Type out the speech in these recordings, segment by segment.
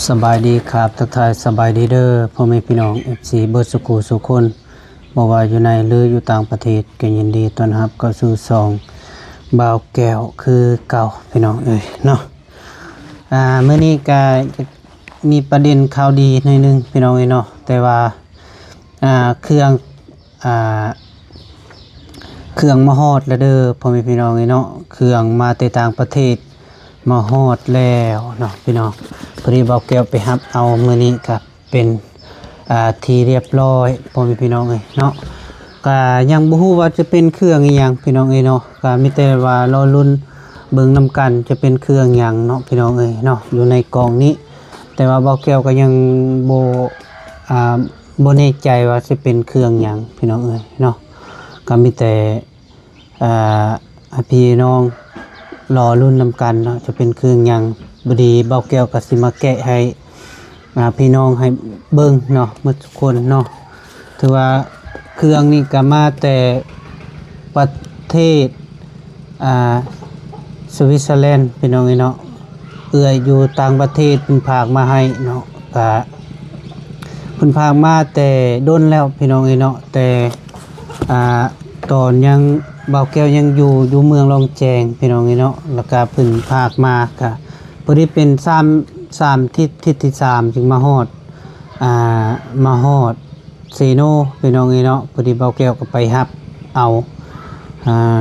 ສະບາຍດີຄັບ ທັກທາຍສະບາຍດີເດີ ພໍ່ແມ່ພີ່ນ້ອງ ເອັຟຊີ ເບິດສູ່ຄູ່ສູ່ຄົນ ບໍ່ວ່າຢູ່ໃນ ຫຼື ຢູ່ຕ່າງປະເທດ ກໍຍິນດີຕ້ອນຮັບເຂົ້າສູ່ຊ່ອງບ່າວແກ້ວຄືເກົ່າ ພີ່ນ້ອງເອີຍເນາະ. ອາ ມື້ນີ້ກໍມີປະເດັນຂ່າວດີໜ້ອຍໜຶ່ງ ພີ່ນ້ອງເອີຍເນາະ ແຕ່ວ່າ ອາ ເຄື່ອງ ອາ ເຄື່ອງມາຮອດແລ້ວເດີ ພໍ່ແມ່ພີ່ນ້ອງເອີຍເນາະ. ເຄື່ອງມາແຕ່ຕ່າງປະເທດ ມາຮອດແລ້ວເນາະ ພີ່ນ້ອງ. ພໍດີບ່າວແກ້ວໄປຮັບເອົາມື້ນີ້ກໍເປັນ ອາ ທີ່ຮຽບຮ້ອຍ ພໍ່ແມ່ພີ່ນ້ອງເອີຍເນາະ. ກໍຍັງບໍ່ຮູ້ວ່າຈະເປັນເຄື່ອງອີ່ຫຍັງ ພີ່ນ້ອງເອີຍເນາະ. ກໍມີແຕ່ວ່າລໍລຸ້ນເບິ່ງນຳກັນ ຈະເປັນເຄື່ອງຫຍັງເນາະ ພີ່ນ້ອງເອີຍເນາະ ຢູ່ໃນກ່ອງນີ້. ແຕ່ວ່າບ່າວແກ້ວກໍຍັງບໍ່ ອາ ບໍ່ແນ່ໃຈວ່າຊິເປັນເຄື່ອງຫຍັງ ພີ່ນ້ອງເອີຍເນາະ. ກໍມີແຕ່ ອາ ໃຫ້ພີ່ນ້ອງລໍລຸ້ນນຳກັນເນາະ ຈະເປັນເຄື່ອງຫຍັງ. ພໍດີບ່າວແກ້ວກໍຊິມາແກະໃຫ້ ອາ ພີ່ນ້ອງໃຫ້ເບິ່ງເນາະ ໝົດທຸກຄົນເນາະ. ຖືວ່າເຄື່ອງນີ້ກໍມາແຕ່ປະເທດ ອາ ສະວິດເຊີແລນ ພີ່ນ້ອງເອີຍເນາະ. ເອື້ອຍຢູ່ຕ່າງປະເທດເພິ່ນຝາກມາໃຫ້ເນາະ ກະເພິ່ນຝາກມາແຕ່ດົນແລ້ວ ພີ່ນ້ອງເອີຍເນາະ. ແຕ່ ອາ ຕອນຍັງ ບ່າວແກ້ວຍັງຢູ່ ຢູ່ເມືອງລອງແຈງ ພີ່ນ້ອງເອີຍເນາະ. ແລ້ວກະເພິ່ນຝາກມາ ກະພໍດີເປັນສາມ ສາມທິດ ທິດທີສາມຈຶ່ງມາຮອດ ອາ ມາຮອດ ເຊໂນ ພີ່ນ້ອງເອີຍເນາະ. ພໍດີບ່າວແກ້ວກໍໄປຮັບເອົາ ອາ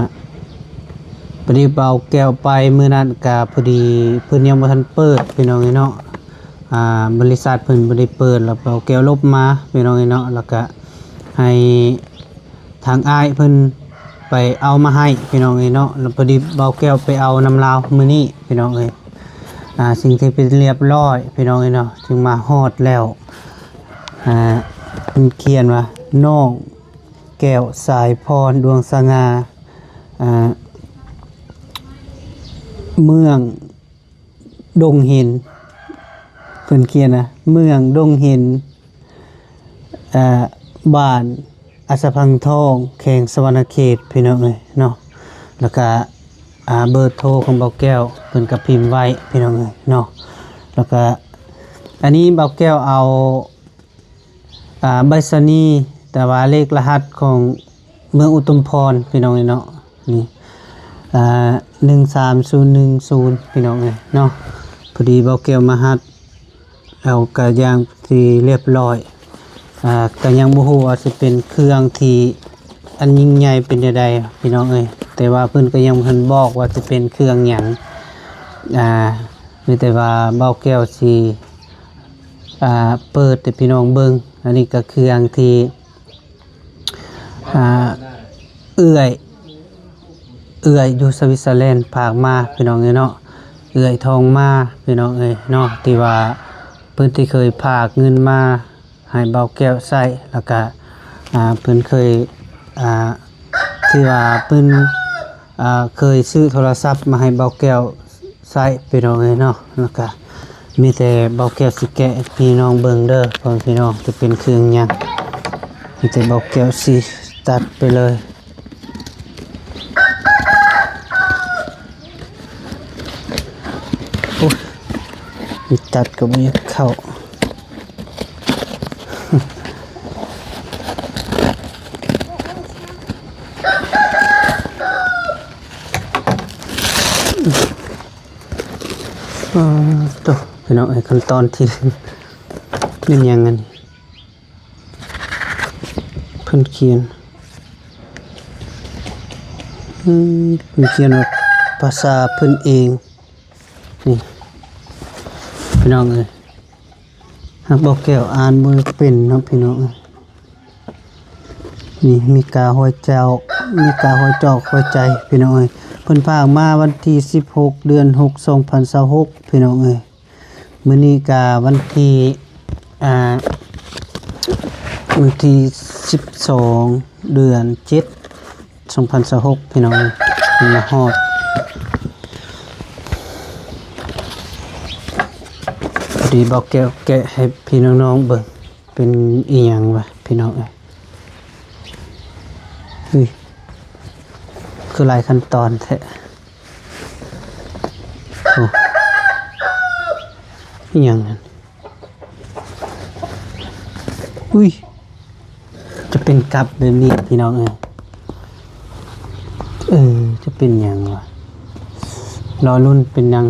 ພໍດີບ່າວແກ້ວໄປມື້ນັ້ນກະພໍດີເພິ່ນຍັງບໍ່ທັນເປີດ ພີ່ນ້ອງເອີຍເນາະ. ອາ ບໍລິສັດເພິ່ນບໍ່ໄດ້ເປີດ ແລ້ວບ່າວແກ້ວຫຼົບມາ ພີ່ນ້ອງເອີຍເນາະ. ແລ້ວກະໃຫ້ທາງອ້າຍເພິ່ນໄປເອົາມາໃຫ້ ພີ່ນ້ອງເອີຍເນາະ. ແລ້ວພໍດີບ່າວແກ້ວໄປເອົານຳລາວມື້ນີ້ ພີ່ນ້ອງເອີຍ. ອາ ສິ່ງທີ່ເປັນຮຽບຮ້ອຍ ພີ່ນ້ອງເອີຍເນາະ ຈຶ່ງມາຮອດແລ້ວ. ອາ ເພິ່ນຂຽນວ່າ ນ້ອງແກ້ວສາຍພອນ ດວງສະຫງ່າ ອາ ເມືອງດົງເຫັນ ເພິ່ນຂຽນນະ ເມືອງດົງເຫັນ ອາ ບ້ານອາສະພັງທອງ ແຂວງສະຫວັນນະເຂດ ພີ່ນ້ອງເອີຍເນາະ. ແລ້ວກະ ອາ ເບີໂທຂອງບ່າວແກ້ວ ເພິ່ນກໍພິມໄວ້ ພີ່ນ້ອງເອີຍເນາະ. ແລ້ວກະອັນນີ້ບ່າວແກ້ວເອົາ ອາ ໃບສະນີ ແຕ່ວ່າເລກລະຫັດຂອງເມືອງອຸທຸມພອນ ພີ່ນ້ອງເອີຍເນາະ ນີ້ ອາ ໜຶ່ງສາມສູນໜຶ່ງສູນ ພີ່ນ້ອງເອີຍເນາະ. ພໍດີບ່າວແກ້ວມາຮັບເອົາກະຢ່າງທີ່ຮຽບຮ້ອຍ ອາ ກະຍັງບໍ່ຮູ້ວ່າຊິເປັນເຄື່ອງທີ່ອັນຍິ່ງໃຫຍ່ເປັນແນວໃດ ພີ່ນ້ອງເອີຍ. ແຕ່ວ່າເພິ່ນກໍຍັງບໍ່ທັນບອກວ່າຊິເປັນເຄື່ອງຫຍັງ ອາ ມີແຕ່ວ່າບ່າວແກ້ວຊິ ອາ ເປີດໃຫ້ພີ່ນ້ອງເບິ່ງ. ອັນນີ້ກໍເຄື່ອງທີ່ ອາ ເອື້ອຍ ເອື້ອຍຢູ່ສະວິດເຊີແລນຝາກມາ ພີ່ນ້ອງເອີຍເນາະ. ເອື້ອຍທອງມາ ພີ່ນ້ອງເອີຍເນາະ ທີ່ວ່າເພິ່ນທີ່ເຄີຍຝາກເງິນມາໃຫ້ບ່າວແກ້ວໃຊ້ ແລ້ວກະ ອາ ເພິ່ນເຄີຍ ອາ ທີ່ວ່າເພິ່ນ ອາ ເຄີຍຊື້ໂທລະສັບມາໃຫ້ບ່າວແກ້ວ ໃຊ້ ພີ່ນ້ອງເອີຍເນາະ. ແລ້ວກະມີແຕ່ບ່າວແກ້ວຊິແກະໃຫ້ພີ່ນ້ອງເບິ່ງເດີ ພໍ່ແມ່ພີ່ນ້ອງ ຈະເປັນເຄື່ອງຫຍັງ ມີແຕ່ບ່າວແກ້ວຊິຕັດໄປເລີຍ. ໂອ້ຍ ມີດຕັດກໍບໍ່ຢາກເຂົ້າ. ອາ ໂຕ ພີ່ນ້ອງເອີຍ ຂັ້ນຕອນທີ່ ແມ່ນຫຍັງອັນນີ້ ເພິ່ນຂຽນ ອືມ ເພິ່ນຂຽນວ່າພາສາເພິ່ນເອງ ນີ້ ພີ່ນ້ອງເອີຍ. ຫາກບໍ່ແກ້ວອ່ານບໍ່ເປັນເນາະ ພີ່ນ້ອງເອີຍ. ນີ້ມີກາຮອຍເຈົ້າ ມີກາຮອຍຈອກຮອຍໃຈ ພີ່ນ້ອງເອີຍ. ເພິ່ນຝາກມາວັນທີສິບຫົກ ເດືອນຫົກ ສອງພັນຊາວຫົກ ພີ່ນ້ອງເອີຍ. ມື້ນີ້ກະວັນທີ ອ່າ ວັນທີສິບສອງ ເດືອນເຈັດ ສອງພັນຊາວຫົກ ພີ່ນ້ອງເອີຍ ມາຮອດ ພໍດີບໍ່ແກ້ວແກະໃຫ້ພີ່ນ້ອງໆເບິ່ງ ເປັນອີ່ຫຍັງວະ ພີ່ນ້ອງເອີຍ. ເຮີ້ຍ ຄືຫຼາຍຂັ້ນຕອນແທ້. ໂອ້ ອີ່ຫຍັງນັ້ນ? ອຸ້ຍ ຈະເປັນກັບແບບນີ້ພີ່ນ້ອງເອີຍ. ເອີ ຈະເປັນຫຍັງວະ? ລໍລຸ້ນເປັນຫຍັງ?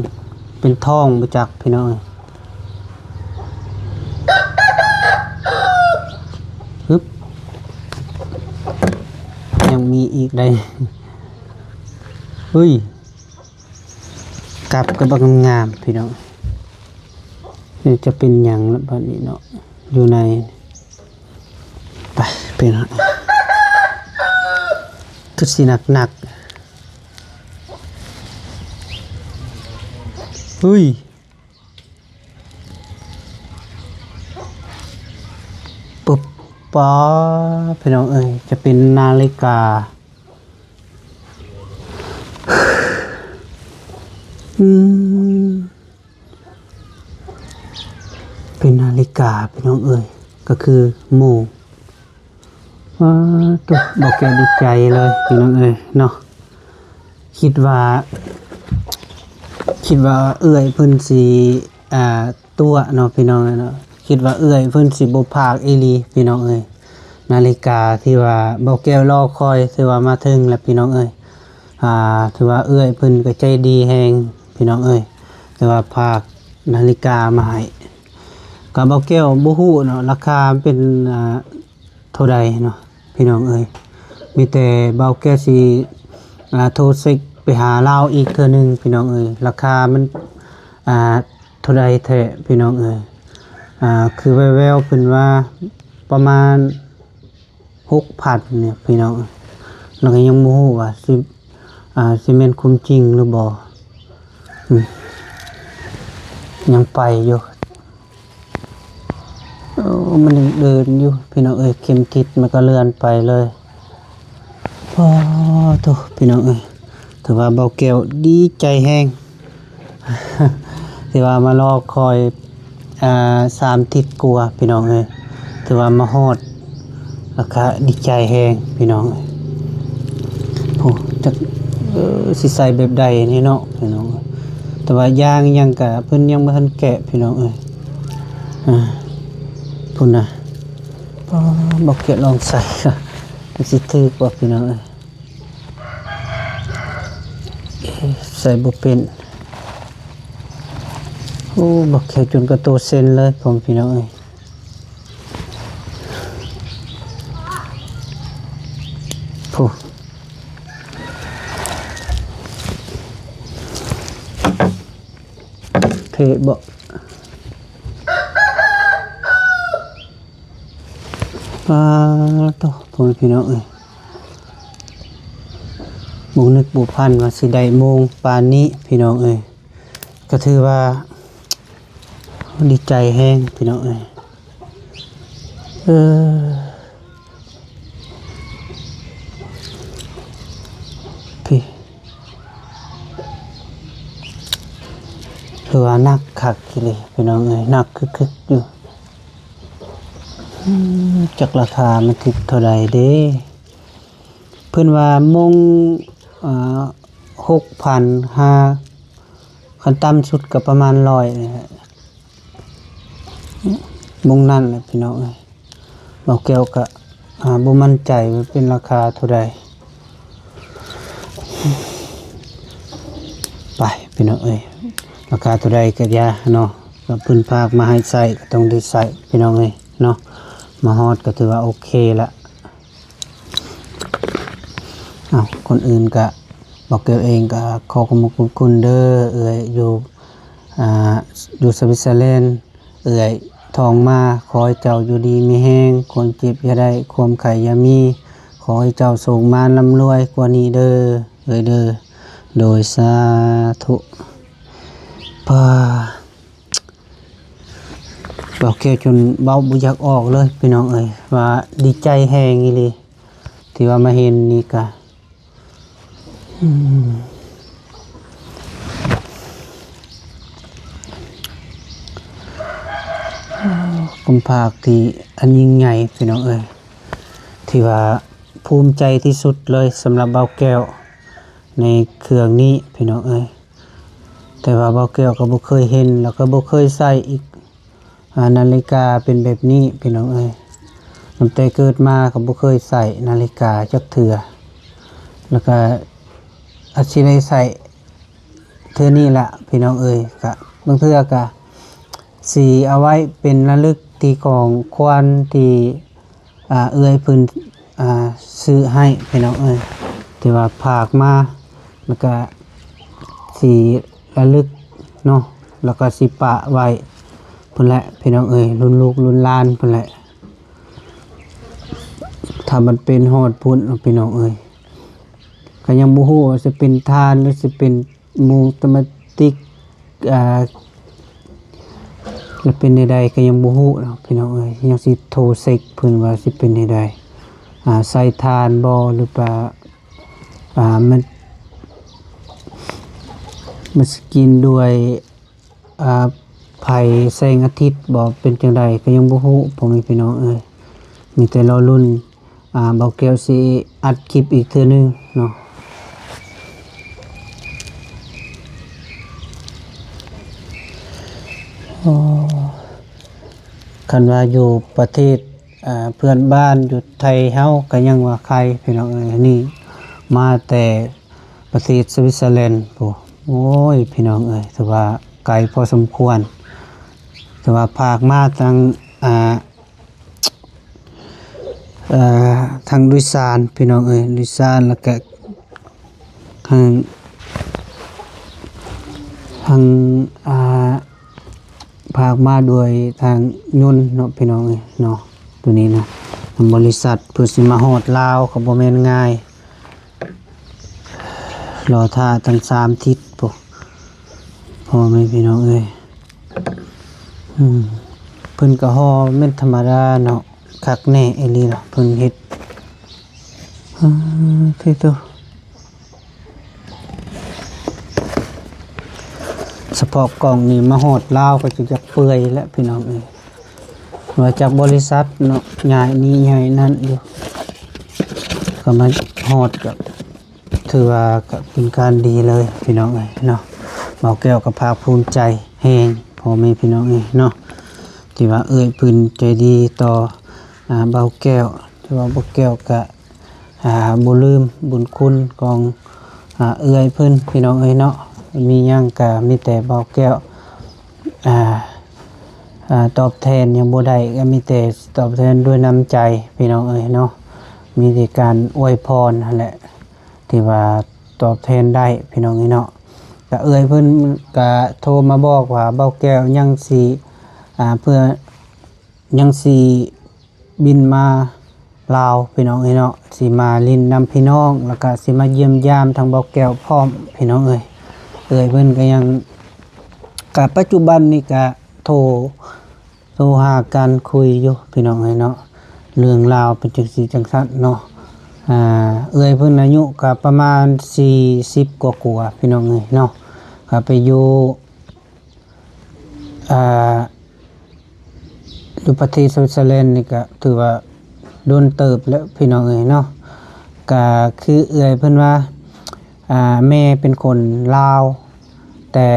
ເປັນທ້ອງບໍ່ຈັກພີ່ນ້ອງເອີຍ. ຮຶບ ຍັງມີອີກໄດ໋. ເຮີ້ຍ ກັບກໍບັກງາມໆ ພີ່ນ້ອງ. ນີ້ຈະເປັນຫຍັງລະບັດນີ້ເນາະ ຢູ່ໃນ ໄປ ພີ່ນ້ອງ ຄືຊິໜັກໆ. ເຮີ້ຍ ປຶບ ປາ ພີ່ນ້ອງເອີຍ ຈະເປັນນາລິກາ. ອືມ ເປັນນາລິກາພີ່ນ້ອງເອີຍ ກໍຄືໂມງ. ວ້າ ໂທ້ ບໍ່ແກ້ດີໃຈເລີຍພີ່ນ້ອງເອີຍເນາະ. ຄິດວ່າ ຄິດວ່າເອື້ອຍເພິ່ນຊິ ອ່າ ຕົວະເນາະພີ່ນ້ອງເອີຍເນາະ. ຄິດວ່າເອື້ອຍເພິ່ນຊິບໍ່ພາກອີ່ຫຼີພີ່ນ້ອງເອີຍ. ນາລິກາທີ່ວ່າບໍ່ແກ້ວລໍຄອຍ ຖືວ່າມາເຖິງແລ້ວພີ່ນ້ອງເອີຍ. ອ່າ ຖືວ່າເອື້ອຍເພິ່ນກໍໃຈດີແຮງພີ່ນ້ອງເອີຍ ແຕ່ວ່າພາກນາລິກາມາໃຫ້. ກໍບໍ່ແກ້ວບໍ່ຮູ້ເນາະ ລາຄາມັນເປັນ ອ່າ ເທົ່າໃດເນາະພີ່ນ້ອງເອີຍ. ມີແຕ່ເບົາແກ້ວຊິ ອ່າ ໂທເຊັກໄປຫາລາວອີກເທື່ອໜຶ່ງພີ່ນ້ອງເອີຍ. ລາຄາມັນ ອ່າ ເທົ່າໃດແທ້ພີ່ນ້ອງເອີຍ. ອ່າ ຄືແວ່ວໆເພິ່ນວ່າປະມານຫົກພັນນີ້ພີ່ນ້ອງເອີຍ. ແລ້ວກໍຍັງບໍ່ຮູ້ວ່າຊິ ອ່າ ຊິແມ່ນຄວາມຈິງຫຼືບໍ່. ອືມ ຍັງໄປຢູ່. ໂອ້ ມັນຍັງເດີນຢູ່ພີ່ນ້ອງເອີຍ. ເຂັມທິດມັນກໍເລື່ອນໄປເລີຍ. ໂອ້ໂທ້ ພີ່ນ້ອງເອີຍ ຖືວ່າເບົາແກ້ວດີໃຈແຮງ ທີ່ວ່າມາລໍຄອຍ ອ່າ ສາມທິດກວ່າພີ່ນ້ອງເອີຍ ຖືວ່າມາຮອດ ແລ້ວກະດີໃຈແຮງພີ່ນ້ອງເອີຍ. ໂອ້ ຈັກ ເອີ ຊິໃສ່ແບບໃດນີ້ເນາະພີ່ນ້ອງເອີຍ. ແຕ່ວ່າຢາງຫຍັງກະເພິ່ນຍັງບໍ່ທັນແກະພີ່ນ້ອງເອີຍ. ອ່າ ພຸ້ນນະ ປ້າ ບໍ່ແກະລອງໃສ່ ມັນຊິຖືກບໍ່ພີ່ນ້ອງເອີຍ. ເອີ ໃສ່ບໍ່ເປັນ. ໂອ້ ບັກແຂ້ວຈົນກະໂຕເຊັນເລີຍ ພໍ່ແມ່ພີ່ນ້ອງເອີຍ. ໂອ້ ເພະບໍ່? ປາໂທ້ ພໍ່ແມ່ພີ່ນ້ອງເອີຍ ບໍ່ນຶກບໍ່ຝັນວ່າຊິໄດ້ໂມງປານນີ້ພີ່ນ້ອງເອີຍ. ກໍຖືວ່າດີໃຈແຮງພີ່ນ້ອງເອີຍ. ເອີ ພີ່ ຖືວ່າໜັກຄັກອີ່ຫຼີພີ່ນ້ອງເອີຍ ໜັກຄຶກໆຢູ່. ອືມ ຈັກລາຄາມັນຖືກເທົ່າໃດເດ້. ເພິ່ນວ່າໂມງ ອ່າ ຫົກພັນຫ້າ ຂັ້ນຕ່ຳສຸດກໍປະມານຮ້ອຍນີ້ແຫຼະ ໂມງນັ້ນແຫຼະພີ່ນ້ອງເອີຍ. ເບົາແກ້ວກະ ອ່າ ບໍ່ໝັ້ນໃຈວ່າເປັນລາຄາເທົ່າໃດ. ໄປພີ່ນ້ອງເອີຍ ລາຄາເທົ່າໃດກໍຢ່າເນາະ ກໍເພິ່ນພາກມາໃຫ້ໃຊ້ກໍຕ້ອງໄດ້ໃຊ້ພີ່ນ້ອງເອີຍເນາະ. ມາຮອດກໍຖືວ່າໂອເຄລະ. ເອົ້າ ກ່ອນອື່ນກະ ເບົາແກ້ວເອງກະຂໍຂອບຄຸນເດີ ເອື້ອຍຢູ່ ອ່າ ຢູ່ສະວິດເຊີແລນ ເອື້ອຍທອງມາ ຂໍໃຫ້ເຈົ້າຢູ່ດີມີແຮງ ຄວາມເຈັບຢ່າໄດ້ ຄວາມໄຂ້ຢ່າມີ ຂໍໃຫ້ເຈົ້າໂຊກໝານລ່ຳລວຍກວ່ານີ້ເດີ ເອື້ອຍເດີ. ໂດຍ ສາທຸ. ປ້າ ເບົາແກ້ວຈົນເວົ້າບໍ່ຢາກອອກເລີຍພີ່ນ້ອງເອີຍ ວ່າດີໃຈແຮງອີ່ຫຼີ ທີ່ວ່າມາເຫັນນີ້ກະ ອືມ ຄວາມພາກທີ່ອັນຍິ່ງໃຫຍ່ພີ່ນ້ອງເອີຍ ທີ່ວ່າພູມໃຈທີ່ສຸດເລີຍສຳລັບເບົາແກ້ວໃນເຄື່ອງນີ້ພີ່ນ້ອງເອີຍ. ແຕ່ວ່າເບົາແກ້ວກໍບໍ່ເຄີຍເຫັນ ແລ້ວກໍບໍ່ເຄີຍໃສ່ອີກ ອ່າ ນາລິກາເປັນແບບນີ້ພີ່ນ້ອງເອີຍ. ຕັ້ງແຕ່ເກີດມາກໍບໍ່ເຄີຍໃສ່ນາລິກາຈັກເທື່ອ ແລ້ວກໍອາດຊິໄດ້ໃສ່ເທື່ອນີ້ລະພີ່ນ້ອງເອີຍ. ກະບາງເທື່ອກະຊິເອົາໄວ້ເປັນລະລຶກທີ່ຂອງຂວັນທີ່ ອ່າ ເອື້ອຍເພິ່ນ ອ່າ ຊື້ໃຫ້ພີ່ນ້ອງເອີຍ ທີ່ວ່າຝາກມາ ແລ້ວກະຊິລະລຶກເນາະ ແລ້ວກະຊິປະໄວ້ພຸ້ນແຫຼະພີ່ນ້ອງເອີຍ ລຸ້ນລູກລຸ້ນຫຼານພຸ້ນແຫຼະ. ຖ້າມັນເປັນຮອດພຸ້ນເນາະພີ່ນ້ອງເອີຍ ກໍຍັງບໍ່ຮູ້ວ່າຊິເປັນຖ່ານ ຫຼືຊິເປັນມຸງຕະມາຕິກ ອ່າ ແລ້ວເປັນແນວໃດກໍຍັງບໍ່ຮູ້ເນາະພີ່ນ້ອງເອີຍ. ຍັງຊິໂທເຊັກເພິ່ນວ່າຊິເປັນແນວໃດ ອ່າ ໃສ່ຖ່ານບໍ່ ຫຼືວ່າ ອ່າ ມັນ ມັນສະກິນດ້ວຍ ອ່າ ໄຟແສງອາທິດບໍ່ ເປັນຈັ່ງໃດກໍຍັງບໍ່ຮູ້ ພໍ່ແມ່ພີ່ນ້ອງເອີຍ. ມີແຕ່ລໍລຸ້ນ ອ່າ ເບົາແກ້ວຊິອັດຄລິບອີກເທື່ອໜຶ່ງເນາະ. ໂອ້ ຄັນວ່າຢູ່ປະເທດ ອ່າ ເພື່ອນບ້ານຢູ່ໄທເຮົາກໍຍັງວ່າໄຄພີ່ນ້ອງເອີຍ. ອັນນີ້ມາແຕ່ປະເທດສະວິດເຊີແລນພຸ້ນ ໂອ້ຍ ພີ່ນ້ອງເອີຍ ຖືວ່າໄກພໍສົມຄວນ. ຖືວ່າຝາກມາທາງ ອ່າ ເອີ ທາງໂດຍສານພີ່ນ້ອງເອີຍ ໂດຍສານ ແລ້ວກະທາງ ທາງ ອ່າ ພາກມາດ້ວຍທາງຍົນເນາະ ພີ່ນ້ອງເອີຍເນາະ. ໂຕນີ້ນະ ທາງບໍລິສັດເພື່ອຊິມາຮອດລາວກໍບໍ່ແມ່ນງ່າຍ ລໍຖ້າຕັ້ງສາມທິດພຸ້ນ ພໍ່ແມ່ພີ່ນ້ອງເອີຍ. ອືມ ເພິ່ນກໍຫໍ່ແມ່ນທຳມະດາເນາະ ຄັກແນ່ອີ່ຫຼີລະ ເພິ່ນເຮັດ ເອີ ໂທ້ ສະເພາະກ່ອງນີ້ມາຮອດລາວກໍຈະຢາກເປື່ອຍແລ້ວ ພີ່ນ້ອງເອີຍ. ວ່າຈາກບໍລິສັດເນາະ ຍ້າຍນີ້ຍ້າຍນັ້ນຢູ່ ກໍມາຮອດກໍ ຖືວ່າກໍເປັນການດີເລີຍພີ່ນ້ອງເອີຍເນາະ. ບ່າວແກ້ວກໍພາກພູມໃຈແຮງ ພໍ່ແມ່ພີ່ນ້ອງເອີຍເນາະ ທີ່ວ່າເອື້ອຍເພິ່ນໃຈດີຕໍ່ ອ່າ ບ່າວແກ້ວ. ຖືວ່າບ່າວແກ້ວກໍ ອ່າ ບໍ່ລືມບຸນຄຸນຂອງ ອ່າ ເອື້ອຍເພິ່ນ ພີ່ນ້ອງເອີຍເນາະ. ມີຫຍັງກໍມີແຕ່ບ່າວແກ້ວ ອ່າ ອ່າ ຕອບແທນຫຍັງບໍ່ໄດ້ ກໍມີແຕ່ຕອບແທນດ້ວຍນ້ຳໃຈ ພີ່ນ້ອງເອີຍເນາະ. ມີແຕ່ການອວຍພອນຫັ້ນແຫຼະ ທີ່ວ່າຕອບແທນໄດ້ ພີ່ນ້ອງເອີຍເນາະ. ກະເອື້ອຍເພິ່ນກະໂທມາບອກວ່າ ບ່າວແກ້ວຍັງຊິ ອ່າ ເພື່ອ ຍັງຊິບິນມາລາວ ພີ່ນ້ອງເອີຍເນາະ ຊິມາຫຼິ້ນນຳພີ່ນ້ອງ ແລ້ວກະຊິມາຢ້ຽມຢາມທາງບ່າວແກ້ວພ້ອມ ພີ່ນ້ອງເອີຍ. ເອື້ອຍເພິ່ນກະຍັງ ກະປັດຈຸບັນນີ້ກະໂທ ໂທຫາກັນຄຸຍຢູ່ ພີ່ນ້ອງເອີຍເນາະ. ເລື່ອງລາວເປັນຈັ່ງຊີ້ຈັ່ງຊັ້ນເນາະ. ອ່າ ເອື້ອຍເພິ່ນອາຍຸກະປະມານສີ່ສິບກວ່າໆ ພີ່ນ້ອງເອີຍເນາະ. ກະໄປຢູ່ ອ່າ ຢູ່ປະເທດສະວິດເຊີແລນນີ້ກະຖືວ່າດົນເຕີບແລ້ວ ພີ່ນ້ອງເອີຍເນາະ. ກະຄືເອື້ອຍເພິ່ນວ່າ ອ່າ ແມ່ເປັນຄົນລາວ ແຕ່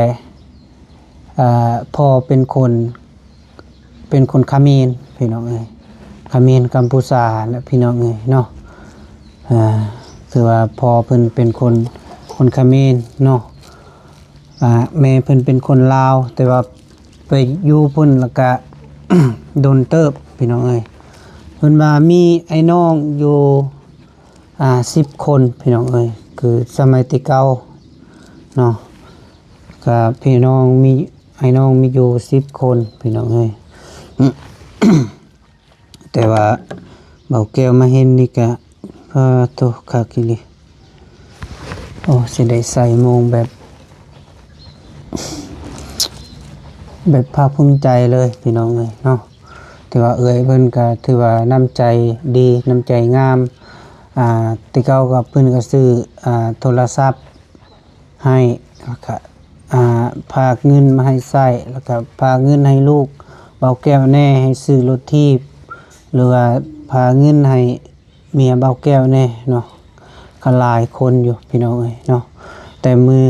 ພໍ່ເປັນຄົນ ເປັນຄົນຂະເໝນ ພີ່ນ້ອງເອີຍ ຂະເໝນກຳປູຊາແຫຼະ ພີ່ນ້ອງເອີຍເນາະ. ອ່າ ຄືວ່າພໍ່ເພິ່ນເປັນຄົນ ຄົນຂະເໝນເນາະ. ອ່າ ແມ່ເພິ່ນເປັນຄົນລາວ ແຕ່ວ່າໄປຢູ່ພຸ້ນແລ້ວກະດົນເຕີບ ພີ່ນ້ອງເອີຍ. ເພິ່ນວ່າມີອ້າຍນ້ອງຢູ່ ອ່າ ສິບຄົນ ພີ່ນ້ອງເອີຍ ຄືສະໄໝແຕ່ເກົ່າເນາະ. ກະພີ່ນ້ອງມີ ອ້າຍນ້ອງມີຢູ່ສິບຄົນ ພີ່ນ້ອງເອີຍ. ແຕ່ວ່າບ່າວແກ້ວມາເຫັນນີ້ກະ ປາໂທ້ ຄັກອີ່ຫຼີ. ໂອ້ ຊິໄດ້ໃສ່ໂມງແບບ ແບບພາກພູມໃຈເລີຍ ພີ່ນ້ອງເອີຍເນາະ. ແຕ່ວ່າເອື້ອຍເພິ່ນກະຖືວ່ານ້ຳໃຈດີ ນ້ຳໃຈງາມ. ອ່າ ແຕ່ເກົ່າກໍເພິ່ນກໍຊື້ ອ່າ ໂທລະສັບ ໃຫ້ ແລ້ວກະ ອ່າ ຝາກເງິນມາໃຫ້ໃຊ້ ແລ້ວກະຝາກເງິນໃຫ້ລູກບ່າວແກ້ວແດ່ ໃຫ້ຊື້ລົດຖີບ ຫຼືວ່າຝາກເງິນໃຫ້ເມຍບ່າວແກ້ວແດ່ເນາະ. ກໍຫຼາຍຄົນຢູ່ ພີ່ນ້ອງເອີຍເນາະ. ແຕ່ມື້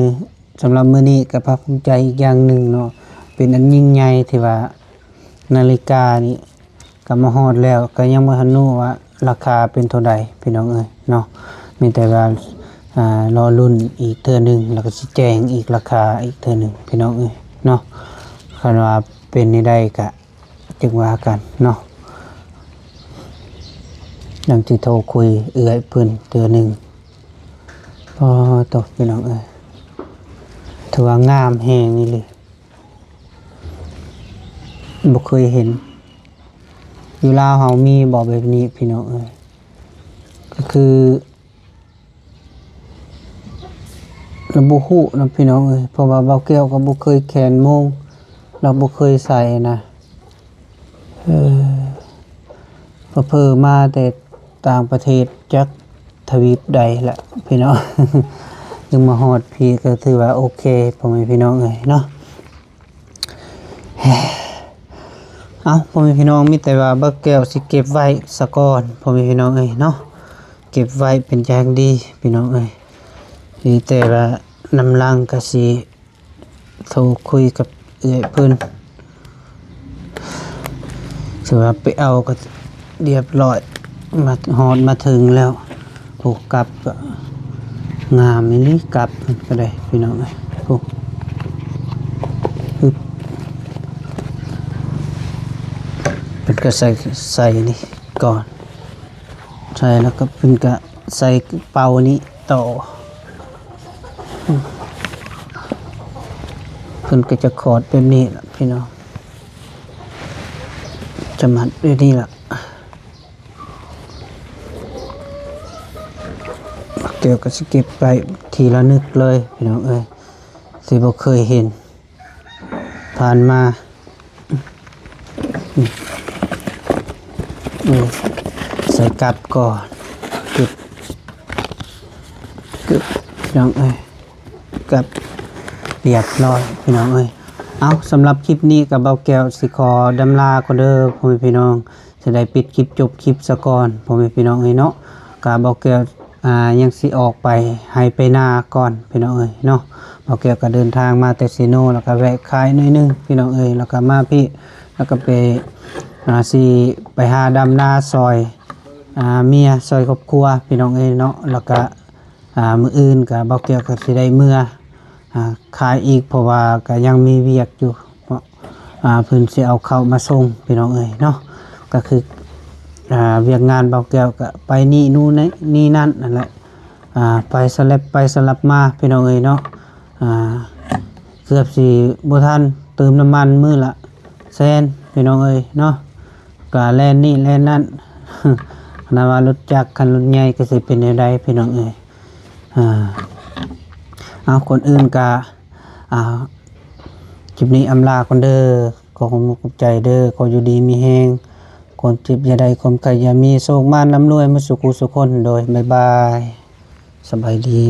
ສຳລັບມື້ນີ້ກໍພາກພູມໃຈອີກຢ່າງໜຶ່ງເນາະ ເປັນອັນຍິ່ງໃຫຍ່ທີ່ວ່ານາລິການີ້ ກໍມາຮອດແລ້ວ ກໍຍັງບໍ່ທັນຮູ້ວ່າລາຄາເປັນເທົ່າໃດພີ່ນ້ອງເອີຍເນາະ. ມີແຕ່ວ່າ ອ່າ ລໍລຸ້ນອີກເທື່ອໜຶ່ງ ແລ້ວກໍຊິແຈ້ງອີກລາຄາອີກເທື່ອໜຶ່ງພີ່ນ້ອງເອີຍເນາະ. ຄັນວ່າເປັນແນວໃດກໍຈຶ່ງວ່າກັນເນາະ. ຍັງຊິໂທຄຸຍເອື້ອຍເພິ່ນເທື່ອໜຶ່ງ. ອໍ ໂຕ ພີ່ນ້ອງເອີຍ ຖືວ່າງາມແຮງອີ່ຫຼີ. ບໍ່ເຄີຍເຫັນ ຢູ່ລາວເຮົາມີບໍ່ແບບນີ້ພີ່ນ້ອງເອີຍ? ກໍຄື ລະບໍ່ຮູ້ນະພີ່ນ້ອງເອີຍ ເພາະວ່າບ່າວແກ້ວກໍບໍ່ເຄີຍແຂນໂມງ ລະບໍ່ເຄີຍໃສ່ນະ. ເອີ ເຜີໆມາແຕ່ຕ່າງປະເທດ ຈັກທະວີບໃດລະພີ່ນ້ອງ ຈຶ່ງມາຮອດພີ້ ກໍຖືວ່າໂອເຄ ພໍ່ແມ່ພີ່ນ້ອງເອີຍເນາະ. ເອົ້າ ພໍ່ແມ່ພີ່ນ້ອງ ມີແຕ່ວ່າບ່າວແກ້ວຊິເກັບໄວ້ສາກ່ອນ ພໍ່ແມ່ພີ່ນ້ອງເອີຍເນາະ. ເກັບໄວ້ເປັນຢ່າງດີພີ່ນ້ອງເອີຍ. ມີແຕ່ວ່ານຳຫຼັງກໍຊິໂທຄຸຍກັບເອື້ອຍເພິ່ນ ຖືວ່າໄປເອົາກໍລຽບຮ້ອຍ ມາຮອດມາເຖິງແລ້ວ. ໂອ້ ກັບກໍງາມອີ່ຫຼີ ກັບກໍໄດ້ພີ່ນ້ອງເອີຍ. ໂອ້ ອຶບ ເພິ່ນກໍໃສ່ ໃສ່ນີ້ກ່ອນ ໃສ່ແລ້ວກໍເພິ່ນກໍໃສ່ກະເປົານີ້ຕໍ່. ເພິ່ນກໍຈະຂອດແບບນີ້ລະພີ່ນ້ອງ ຈະມັດແບບນີ້ລະ. ແກ້ວກໍຊິເກັບໄວ້ທີ່ລະນຶກເລີຍພີ່ນ້ອງເອີຍ ທີ່ບໍ່ເຄີຍເຫັນຜ່ານມາ. ນີ້ ໃສ່ກັບກ່ອນ ກຶບ ກຶບ ພີ່ນ້ອງເອີຍ. ກັບລຽບຮ້ອຍພີ່ນ້ອງເອີຍ. ເອົາ ສຳລັບຄລິບນີ້ກໍບ່າວແກ້ວຊິຂໍດຳລາກ່ອນເດີພໍ່ແມ່ພີ່ນ້ອງ ຈະໄດ້ປິດຄລິບຈົບຄລິບສາກ່ອນພໍ່ແມ່ພີ່ນ້ອງເອີຍເນາະ. ກໍບ່າວແກ້ວ ອ່າ ຍັງຊິອອກໄປໄຮ່ໄປນາກ່ອນພີ່ນ້ອງເອີຍເນາະ. ບ່າວແກ້ວກໍເດີນທາງມາແຕ່ເຊໂນ ແລ້ວກໍແວະຂາຍໜ້ອຍໜຶ່ງພີ່ນ້ອງເອີຍ ແລ້ວກໍມາພີ້ ແລ້ວກໍໄປ ອ່າ ຊິໄປຫາດຳນາຊ່ອຍ ອ່າ ເມຍ ຊ່ອຍຄອບຄົວພີ່ນ້ອງເອີຍເນາະ. ແລ້ວກໍ ອ່າ ມື້ອື່ນກໍບ່າວແກ້ວກໍຊິໄດ້ເມືອ ອ່າ ຂາຍອີກ ເພາະວ່າກໍຍັງມີວຽກຢູ່ເນາະ. ອ່າ ເພິ່ນຊິເອົາເຂົ້າມາສົ່ງພີ່ນ້ອງເອີຍເນາະ. ກໍຄື ອ່າ ວຽກງານບ່າວແກ້ວກໍໄປນີ້ນູ້ນນີ້ນັ້ນນັ້ນແຫຼະ. ອ່າ ໄປສະແລັບໄປສະລັບມາພີ່ນ້ອງເອີຍເນາະ. ອ່າ ເກືອບຊິບໍ່ທັນ ເຕີມນ້ຳມັນມື້ລະແສນພີ່ນ້ອງເອີຍເນາະ. ກະແລ່ນນີ້ແລ່ນນັ້ນ ຂະໜາດວ່າລົດຈັກຄັນລົດໃຫຍ່ກໍຊິເປັນແນວໃດພີ່ນ້ອງເອີຍ. ອ່າ ເອົາ ກ່ອນອື່ນກະ ອ່າ ຄລິບນີ້ອຳລາກ່ອນເດີ. ຂໍຂອບໃຈເດີ ຂໍຢູ່ດີມີແຮງ ຄວາມເຈັບຢ່າໄດ້ ຄວາມໄຂ້ຢ່າມີ ໂຊກໝານລ່ຳລວຍໝົດສູ່ຄູ່ສູ່ຄົນ. ໂດຍ ບາຍບາຍ ສະບາຍດີ.